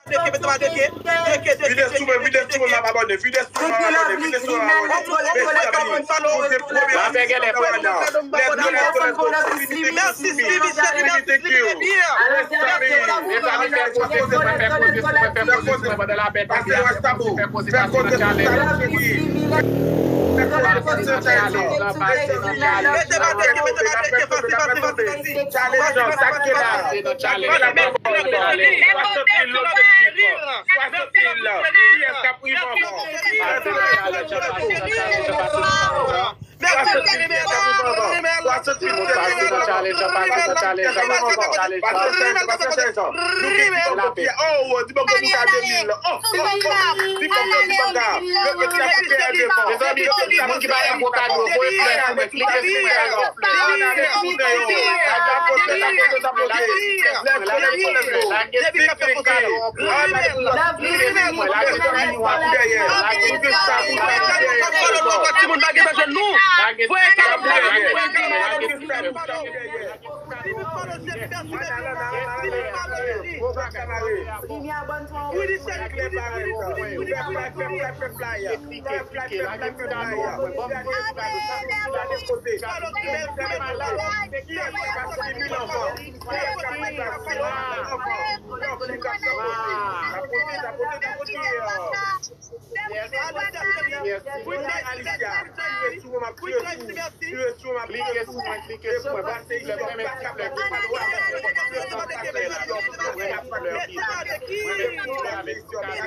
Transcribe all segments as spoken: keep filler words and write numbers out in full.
Vide sou mwen, vide sou mwen, m ap abòne. Vide sou mwen, m ap abòne. Vide sou mwen, m ap abòne. Mèsi anpil. Poze premye. Let's go, let's go, let's go. Mèsi, Stevie, Stevie, Stevie, Stevie. Mezanmi, fè koze sou mwen, fè koze sou mwen, fè koze sou mwen pandan lapè. Pase wè sa pou. Fè koze sou sa pou. Fè koze sou sa pou. Mete bateke, mete bateke, fasi, fasi, fasi, fasi. Challenge, sa k gen la. Challenge, sa k gen la. Swasant mil lòt ekipe. Swasant mil la. Kiyès k ap rive ankò? Swasant mil kiyès k ap rive ankò? Swasant mil kiyès k ap rive ankò? Swasant mil kiyès k ap rive ankò? Pase challenge, pase challenge. Nou gen Dibango ki fè, oh, Dibango bout a de mil. Oh, oh, oh. Dibango, Dibango. Repete la pou P R devan. Mezanmi, moun ki pa gen gwo kado, voye flè sou mwen, klike sou mwen, klike sou mwen. Fè flè, fè flè, fè flè, fè flè. Fè flè, fè flè, fè flè. Kiyès ki ka pase mil anvan? Kiyès ki ka pase mil anvan? Kiyès ki ka pase mil anvan? Tapote, tapote, tapote. Yes. Yes. Alicia, tire sou mwen, m ap tire sou ou. Tire sou mwen, m ap tire sou ou. Klike sou mwen, klike sou mwen. Pase isyò, pase isyò, pase isyò, pase isyò.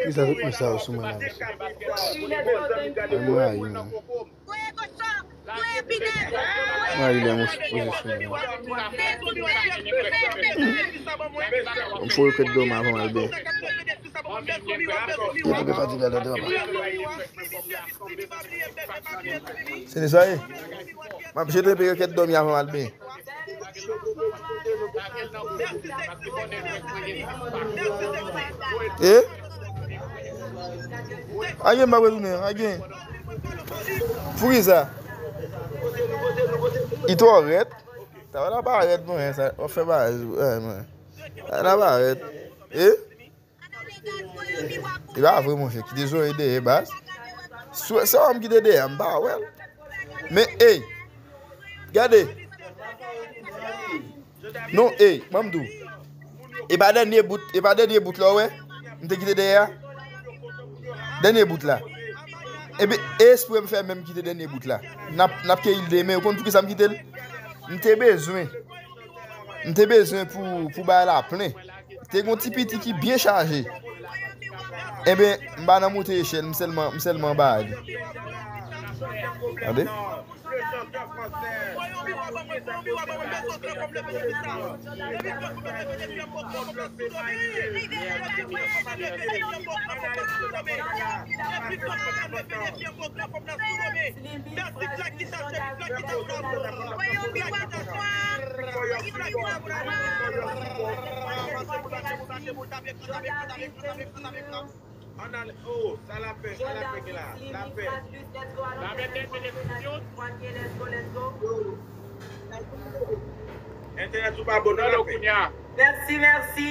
Kisa tout moun sa yo sou mwen la, mesye? Anmwey, non. Mwen rive mwen poze sou mwen. M foure kèt dòmi avan m al benyen. Yo te fè fatiga tande papa. Se de sa ye? M ap jete peye kèt dòmi avan m al benyen. E? A gen m pa retounen, a gen. Poukisa? Li twò rèd. Sa va la pa rèd, mwen, sa, w ap fè bagay, eh, mwen. Sa va la pa rèd. E? E pa vre, monchè, kite zòrèy dèyè, baz. Se, se ou menm ki te dèyè, m pa wè l. Men, ey, gade. Non, ey, ban m di w. E pa dènye bout, e pa dènye bout la, w wè? M te kite dèyè a. Dènye bout la. Ebyen, e espre m fè menm kite dènye bout la. N ap, n ap keyi l demen. Ou konn poukisa m kite l? M te bezwen. M te bezwen pou, pou bay la plen. Te gen yon ti piti ki byen chaje. Enben, m pa nan monte echèl, m sèlman, m sèlman ba li. Tande? Ann ale, oh, sa lapè, sa lapè gen la. Lapè. Lapè. Entènèt ou pa bon, non, lapè. Mèsi, mèsi.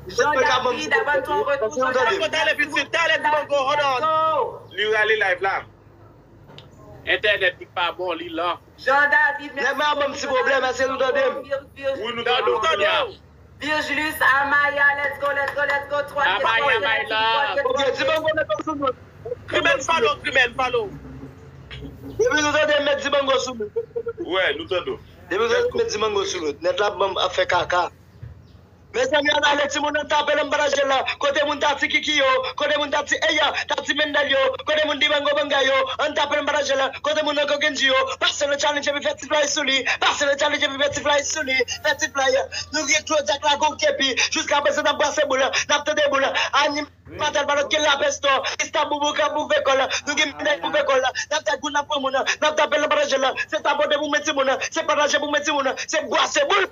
Jean David, abonne-toi, on retrouve Jean David. Talè, pitit, talè, Dibango, hold on. Li rale live la. Entènèt li pa bon, li lan. Jean David, mèsi. Nèg la ban m ti pwoblèm, èske nou tande m? Wi, nou tande w, nou tande w. Virgilus, Amaya, let's go, let's go, let's go. Amaya, Amaya. Ok, Dibango, met yon sou mute. Krimen, follow, Krimen, follow. Depi nou tande m, met Dibango sou mute. Wè, nou tande w. Depi nou tande m, met Dibango sou mute. Nèt la ap ban m, ap fè kaka. Mezanmi, ann ale timoun, ann tape l, ann pataje l la. Kote moun Tati Kiki yo, kote moun Tati Eya, Tati Mendel yo, kote moun Dibango Banga yo, ann tape l, ann pataje l la. Kote moun nan Kokenji yo, pase nan challenge epi fè ti fly sou li, pase nan challenge epi fè ti fly sou li, fè ti fly. Nou gen Claudia k la gon kepi, jiska prezan n ap brase boul, n ap tande boul. Animatè pa lòt ke Lapèstò, Ista Boubou k ap bouve kò l, nou gen Mendel bouve kò l, n ap tag moun, n ap pran moun, n ap tape l, n ap pataje l la. Se tapote pou mwen timoun, se pataje pou mwen timoun, se brase boul.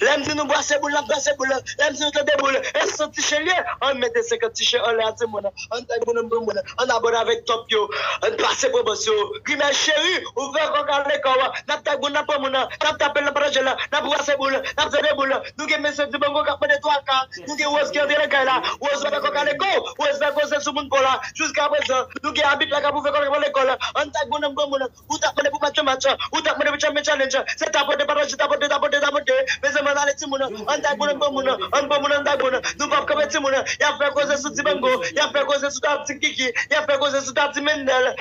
Lè m di nou bwase boul, n ap bwase boul. Lè m di nou tande boul, e san ti chen l ye. Ann mete senkant ti chen anlè a, timoun. Ann tag moun, ann pran moun. Ann abòne avèk top yo. Ann pase pran bòs yo. Grimèl cheri, ouvè kò w, kale kò w. N ap tag moun, n ap pran moun. N ap tape l, n ap pataje l. N ap bwase boul. N ap tande boul. Nou gen mesye Dibango k ap mande twa ka. Nou gen Rose ki antre nan kay la. Rose ouvè kò w, kale kò w. Rose fè koze sou moun pa w la. Jiskaprezan, nou gen abit la k ap ouvè kò l, k ap pale kò l. Ann tag moun, ann pran moun. Ou t ap mande pou match, match. Ou t ap mande pou challenge, challenge. Se tapote, pataje, tapote, tapote, tapote. Mezanmi, ann ale timoun. Ann tag moun, ann pran moun. Ann pran moun, ann tag moun. Nou p ap kanpe timoun. Y ap fè koze sou Dibango. Y ap fè koze sou Tati Kiki. Y ap fè koze sou Tati Mendel.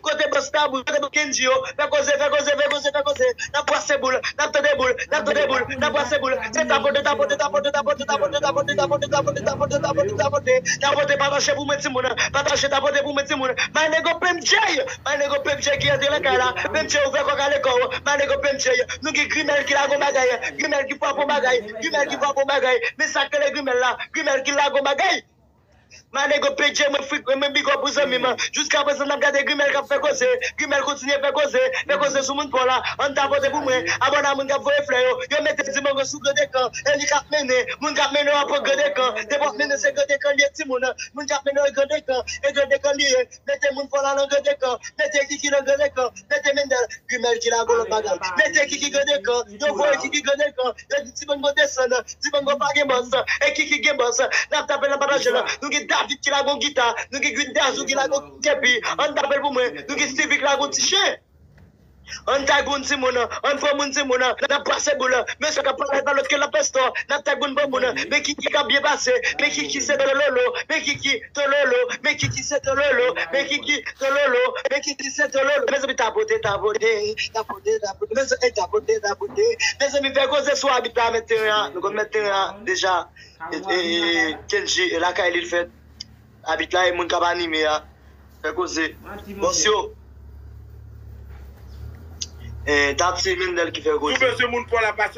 Kote bòs Tabou, kote bòs Kendji yo. Fè koze, fè koze, fè koze, fè koze. N ap bwase boul, n ap tande boul, n ap tande boul, n ap bwase boul. Se tapote, tapote, tapote, tapote. Tapote, pataje pou mwen timoun. Pataje, tapote pou mwen timoun. My nigga P M J. My nigga P M J ki antre nan kay la. P M J ouvè kò, kale kò w. My nigga P M J. Nou gen Grimèl ki lagon bagay. Grimèl ki frape yon bagay. Grimèl ki frape yon bagay. Men sa k rele Grimèl la. Grimèl ki lagon bagay. My nigga P M J, mwen frik, mwen big up pou zanmi m. Jiskaprezan n ap gade Grimèl k ap fè koze. Grimèl kontinye fè koze. Fè koze sou moun pa w la. Ann tapote pou mwen. Abòne a moun k ap voye flè yo. Yo mete Dibango sou Grandekan. E li k ap mennen. Moun k ap mennen yo ap pran Grandekan. Depi w ap mennen se Grandekan li ye timoun. Moun k ap mennen yo Grandekan. E Grandekan li ye. Mete moun pa w la nan Grandekan. Mete Kiki nan Grandekan. Mete Mendel. Grimèl ki lagon lòt bagay. Mete Kiki Grandekan. Yo voye Kiki Grandekan. Yo di Dibango desann. Dibango pa gen bòs. E Kiki gen bòs. N ap tape, n ap pataje l. Nou gen David ki lagon gita. Nou gen Green Dazou ki lagon kepi. Ann tape l pou mwen. Nou gen Stevie ki lagon ti chen. Ann tag moun timoun, ann pran moun timoun, n ap bwase boul. Mesye k ap pale pa lòt ke Lapestò, n ap tag moun pran moun. Men Kiki k ap byen pase, men Kiki se tololo, men Kiki tololo, men Kiki se tololo, men Kiki tololo, men Kiki se tololo. Mezanmi tapote, tapote, tapote, tapote, mezanmi tapote, tapote. Mezanmi fè koze sou abit la, mèt teren an, nou konn mèt teren an deja. E, e, e, Kendji, e lakay li l fèt. Abit la e moun k ap anime a. Fè koze. Bòs yo. Eh, Tati Mendel ki fè koze. Tou bezwen moun pa w la pase.